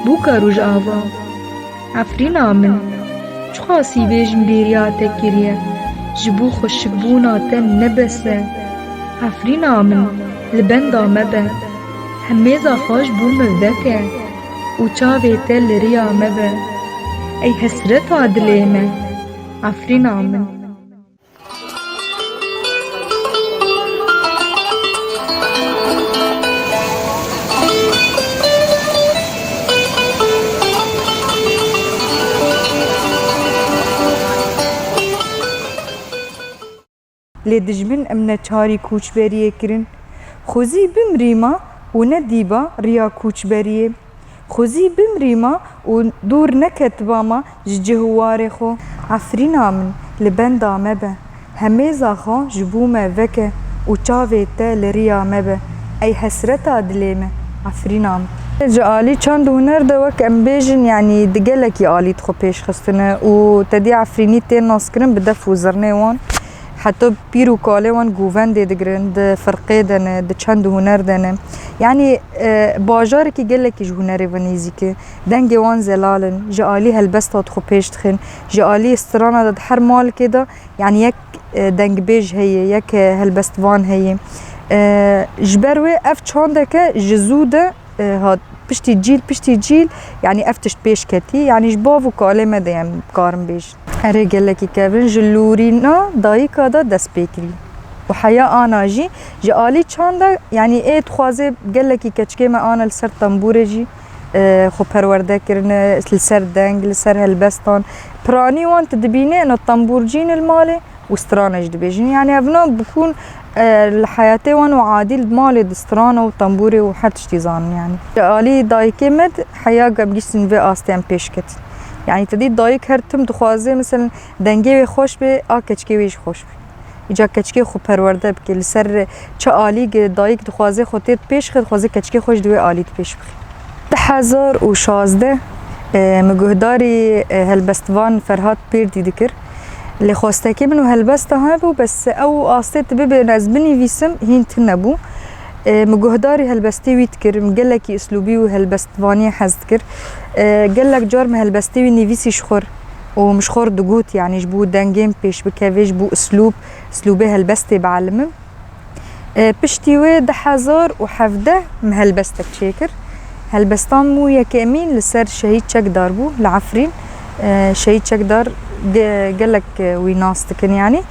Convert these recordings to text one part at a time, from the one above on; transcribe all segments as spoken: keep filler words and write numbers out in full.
Bûka Rojava. Efrîna min, çiqasî bêjim bêriya te kiriye, ji bo xweşikbûna te ne bes e. Efrîna min, li benda me be, hemêza xwe ji bo me veke û çavê te li riya me be. Ey hesreta dilê me, Efrîna min. Lê dijmin em neçarî koçberiyê kirin. Xwezî bimrîma û nedîba riya koçberiyê. Xwezî bimrîma û dûr neketiba ma ji cih û warê xwe. Efrîna min, li benda me be. Hemêza xwe ji bo me veke û çavê te li riya me be. Ey hesreta dilê me, Efrîna min. Ji alî çand û huner de wek em bêjin, yanî di gelekî alî di xwe pêş xistine û te dî Efrînî tê naskirin bi def û zirnê wan. Heta pîr û kalê wan govendê digirin, di firqê de ne, di çand û huner de ne. Yanî, e, bajarekî gelekî ji hunerê ve nêzîk e. Dengê wan zelal in, ji alî helbesta dixwe pêş dixin, ji alî strana de di her malikê de, yanî yek, e, dengbêj heye, yek, e, helbestvan heye. E, ji ber wê ev çandeke ji zû de e, hat, piştî cîl, piştî cîl, yanî ev tişt pêş ketî, yanî ji bav û kalê me de em karin bêjin. Erê, gelekî kevin ji lûrîna dayika de dest pê kirî. Û heya ana jî ji alî çanda, yanî ê dixwaze gelekî keçikê me ana li ser tembûrê jî, e, xwe perwerde kirine, li ser deng, li ser helbestan. Piranî wan tu dibîne, ina tembûrcîn li malê, û strana jî dibêjin. Yanî evna bikûn, e, li heyatê wan û adî li malê di strana û tembûrê û her tiştî zanin yanî. Alî dayikê me di heya em gihîştin vê astê em pêş ketin. Yanî te dî dayik her tim dixwaze, meselen, dengê wê xweş bê, a keçikê wê jî xweş bê. Îca keçikê xwe perwerde bike, li ser çi alî dayik dixwaze xwe tê pêş xe, dixwaze keçikê xwe jî di wê alî di pêş bixe. Du hezar û şazdeh, e, min guhdarî, e, helbestvan Ferhat Pêrdî dikir. Lê xwestekê min û helbesta hebû, bes ew astê tu bibêne ez binivîsim, hîn tune bû. E, min guhdarî helbestê wî dikir, min gelekî uslûbî û helbestvaniyê hez dikir. E, gelek car min helbestê wî nivîsî ji xwe r û min ji xwe r digot, yanî ji bo dengê min pêş bikevê, ji bo uslûb, uslûbê helbestê bielime. E, piştî wê du hezar û hevdeh min helbestek çêkir. Helbestan min yekemîn li ser Şehîd Çekdar bû, li Efrîn. E, Şehîd Çekdar ge-, gelek, e, wî nas dikin, yanî.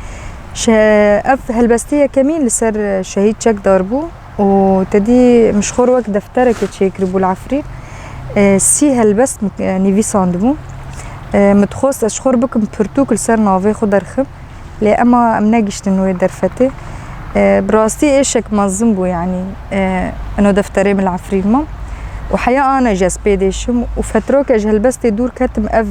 Şe-, ev helbestê yekemîn li ser, e, Şehîd Çekdar bû û te dî min ji xwe re wek defterekê çêkiribû li Efrîn. E, sî helbest min, e, nivîsandibû. E, min dixwest ez ji xwe re bikim pirtûk li ser navê xwe derxim. Lê ema em negiştin wê derfetê. E, bi rastî êşek mezin bû, yanî, e, ino defterê min li Efrîn ma. Û heya ana jî ez pê dêşim û fetroke ji helbestê dûr ketim, ev, e,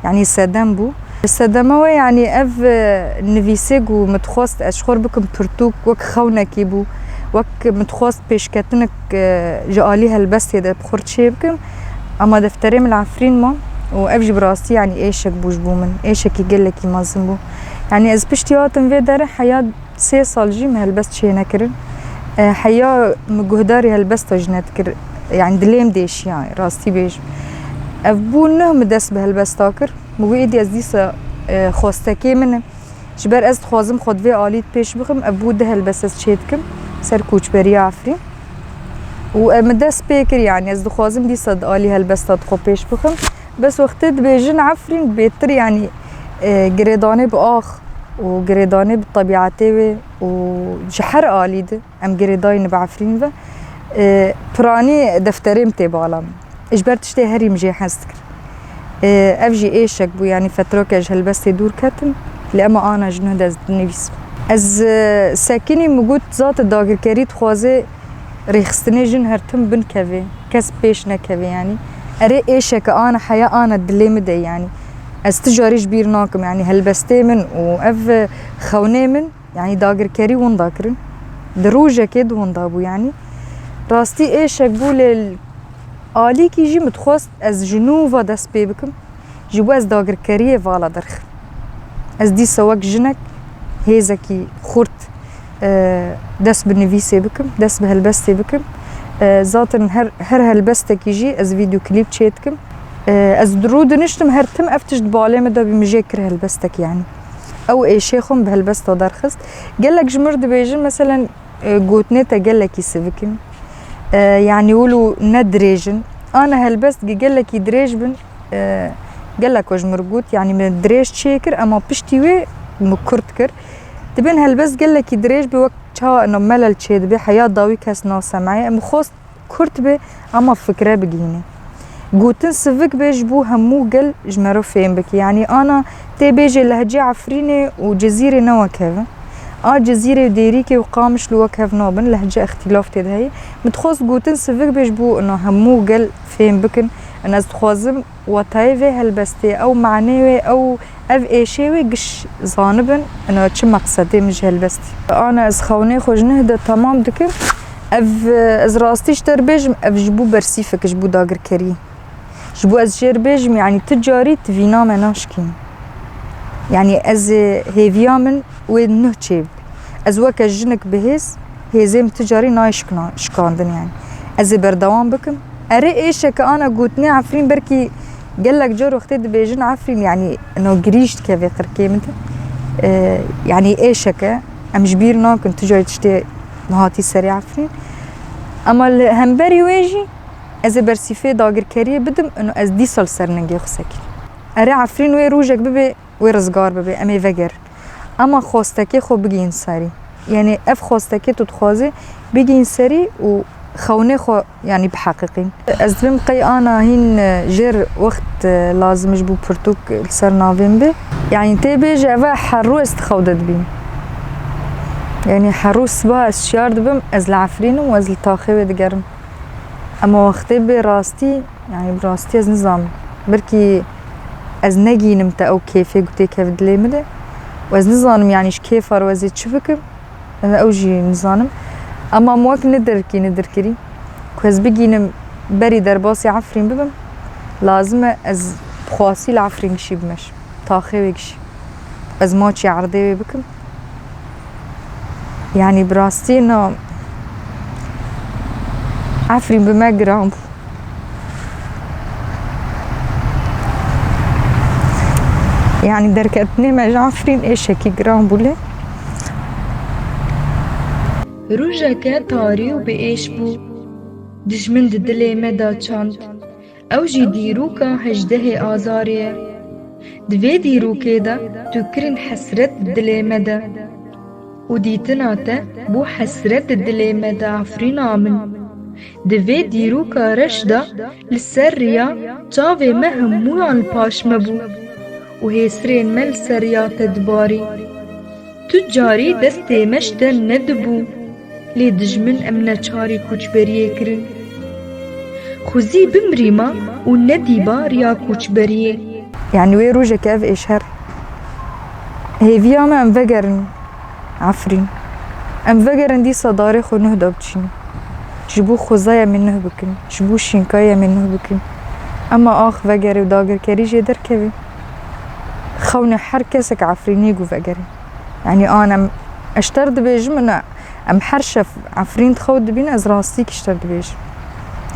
yanî sedem bû. Sedema wê, yanî ev, e, nivîsê ku min dixwest ez ji xwe re bikim pirtûk, wek xewnekî bû, wek min dixwest pêşketinek, e, ji alî helbestê de bi xwe re çê bikim. Ema defterê min li Efrîn ma û ev jî bi rastî, yanî êşek bû ji bo min. Êşekî gelekî mezin bû. Yanî ez piştî hatim vê derê heya sê sal jî min helbest çê nekirin. E, heya min guhdarî helbesta jî nedikir. Yanî dilê min dêşiya, rastî bêjim. Ev bû nuh min dest bi helbesta kir. Min got, êdî ez dîsa, e, xwestekê min e. Ji ber ez dixwazim xwe di vê alî de pêş bixim, ev bû du helbest ez çê dikim ser koçberiya Efrîn. Û, e, min dest pê kir, yanî ez dixwazim dîsa di alî helbesta di xwe pêş bixim. Bes wextê dibêjin Efrîn bêtir, yanî, e, girêdanê bi ax û girêdanê bi tebîetê wê û ji her alî de em girêdayî ne bi Efrîn ve. E, piranî defterê min tê bala min. Ji ber tiştê herî min jê hez dikir. E, ev jî êşek bû, yanî fetroke ji helbestê dûr ketim, lê ema ana ji nû dest dinivîsim. Ez, e, sekinî min got, zate dagirkerî dixwaze rêxistinê jin her tim binkevê, kes pêş nekevê, yanî. Erê êşeke ana heya ana dilê min de, yanî. Ez ti carî ji bîr nakim, yanî helbestê min û ev, e, xewnê min, yanî dagirkerî winda kirin. Di rojekê di winda bû, yanî. Rastî êşek bû, lê alîkî jî min dixwest ez ji nû ve dest pê bikim. Ji bo ez dagirkeriyê vala derxim. Ez dîsa wek jinek hêzekî xurt, e, dest bi nivîsê bikim, dest bi helbestê bikim. E, zaten her, her helbestekî jî ez vîdeo klîp çêdikim. E, ez di rû diniştim, her tim ev tişt di balê min de bî, min jê kir helbestek, yanî. Ew êşê xwe min bi helbesta derxist. Gelek ji mir dibêjin, meselen, e, gotinê te gelekî sivik in. E, yanî wilo ne dirêj in. Ana helbest gi gelekî dirêj bin, e, gelek ji mir got, yanî min dirêj çêkir, ema piştî wê min kurt kir. Dibên helbest gelekî dirêj bi wek çawa ino melel çêdibe, heya dawî kes nasemeye. Em xwest kurt be, ama fikre bigihîne. Gotin sivik be ji bo hemû gel ji me re fêm bike. Yanî ana tê bêjê lehçê Efrînê û Cizîrê ne wek hev in. A Cizîrê û Dêrîkê û Qamişlo wek hev nabin, lehçe îxtîlaf tê de heye. Min dixwest gotin sivik be ji bo ino hemû gel fêm bikin. Ino ez dixwazim wetayê vê helbestê, ew manê wê, ew, ev êşê wê giş zanibin, ino çi meqsedê min ji helbestê. Ana ez xewnê xwe ji nuh de temam dikim. Ev, ez rastî ji te re bêjim, ev ji bo bersîfek, ji bo dagirkeriyê. Ji bo ez jê re bêjim, yanî tu carî tu vîna me naşkînî. Yanî ez ê hêviya min wê nuh çêbî. Ez weke jinik bi hêz, hêzê min tu carî nayê şikna-, şikandin yanî. Ez ê berdewam bikim. Erê êşeke ana gotinê Efrîn belkî gelek car wextê dibêjin Efrîn, yanî ino girîş dikeve qirkê min de. E, yanî êşeke em ji bîr nakin tu carî tiştê hatî serê Efrîn. Ema li hemberî wê jî ez ê bersîfê dagirkeriyê bidim, ino ez dîsa li ser ningê xwe sekînim. Erê Efrîn wê rojek bibe, wê rizgar bibe, em ê vegerin. Ema xwestekê xwe bigihîn serî. Yanî ev xwestekê tu dixwazî bigihîn serî û xewnê xwe, yanî biheqiqîn. Ez dibêm qey ana hîn, e, jêr wext, e, lazim ji bo pirtûk li ser navê min bê. Yanî tê bêje eve her rû ez di xew de dibînim. Yanî her rû siba ez şiyar dibim, ez li Efrîn im û ez li taxê wê digerim. Ema wextê bê rastî, yanî bi rastî ez nizanim. Belkî ez negînim te ew kêfê ku tê keve dilê min de. Û ez nizanim, yanî ji kêfa re ez ê çi bikim. Ez ew jî nizanim. Ema min wek nidirkî nidir kirî. Ku ez bigînim berî derbasî Efrîn bibim, lazim e ez bi xwasî li Efrîn gişî bimeşim. Taxê wê gişî. Ez maçî erdê wê bikim. Yanî bi rastî na Efrîn bi me giran bû. Yanî derketinê me ji Efrîn êşekî giran bû lê. Rojeke tarî û bi êş bû. Dijmin di dilê me de çand. Ew jî dîroka hejdehê Azarê ye. Di vê dîrokê de tu kirin hesret di dilê me de. Û dîtina te bû hesret di dilê me de, Efrîna min. Di vê dîroka reş de li ser riya çavê me hemûyan li paş me bû û hêsirên me li ser riya te dibarî. Tu carî destê me ji te nedibû, lê dijmin em neçarî koçberiyê kirin. Xwezî bimirîma û nedîba riya koçberiyê. Yanî wê rojeke ev êşer. Hêviya me em vegerin Efrîn. Em vegerin dîsa darê xwe nuh de biçînin. Ji bo xwezayê em ê nuh bikin. Ji bo şînkayê em ê nuh bikin. Ema ax vegere û dagirkerî jê derkeve. Xewnê her kesek Efrînî ku vegere. Yanî an em, ez ji te re dibêjim, ina em her şev Efrîn di xew dibînin, ez rastîkî ji te re dibêjim.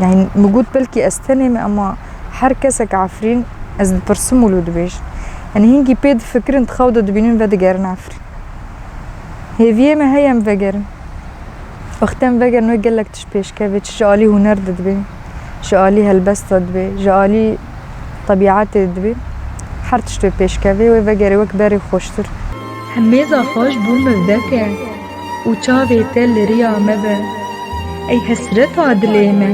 Yanî min got belkî ez tenê me, ema her kesek Efrîn ez dipirsim û li dibêjim. Yanî hingî pê difikirin, di xew de dibînin, vedigerin Efrîn. Hêviyê me heye em vegerin. Wextê em vegerin wê gelek tişt pêşkeve, çi ji alî huner de dibe, ji alî helbesta dibe, ji alî tebîetê dibe. Her tişt wê pêşkeve, wê vegerê wek berê xweştir. Hemêza xwe ji bo me veke û çavê te li riya me be. Ey hesreta dilê me,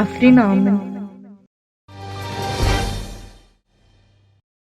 Efrîna min.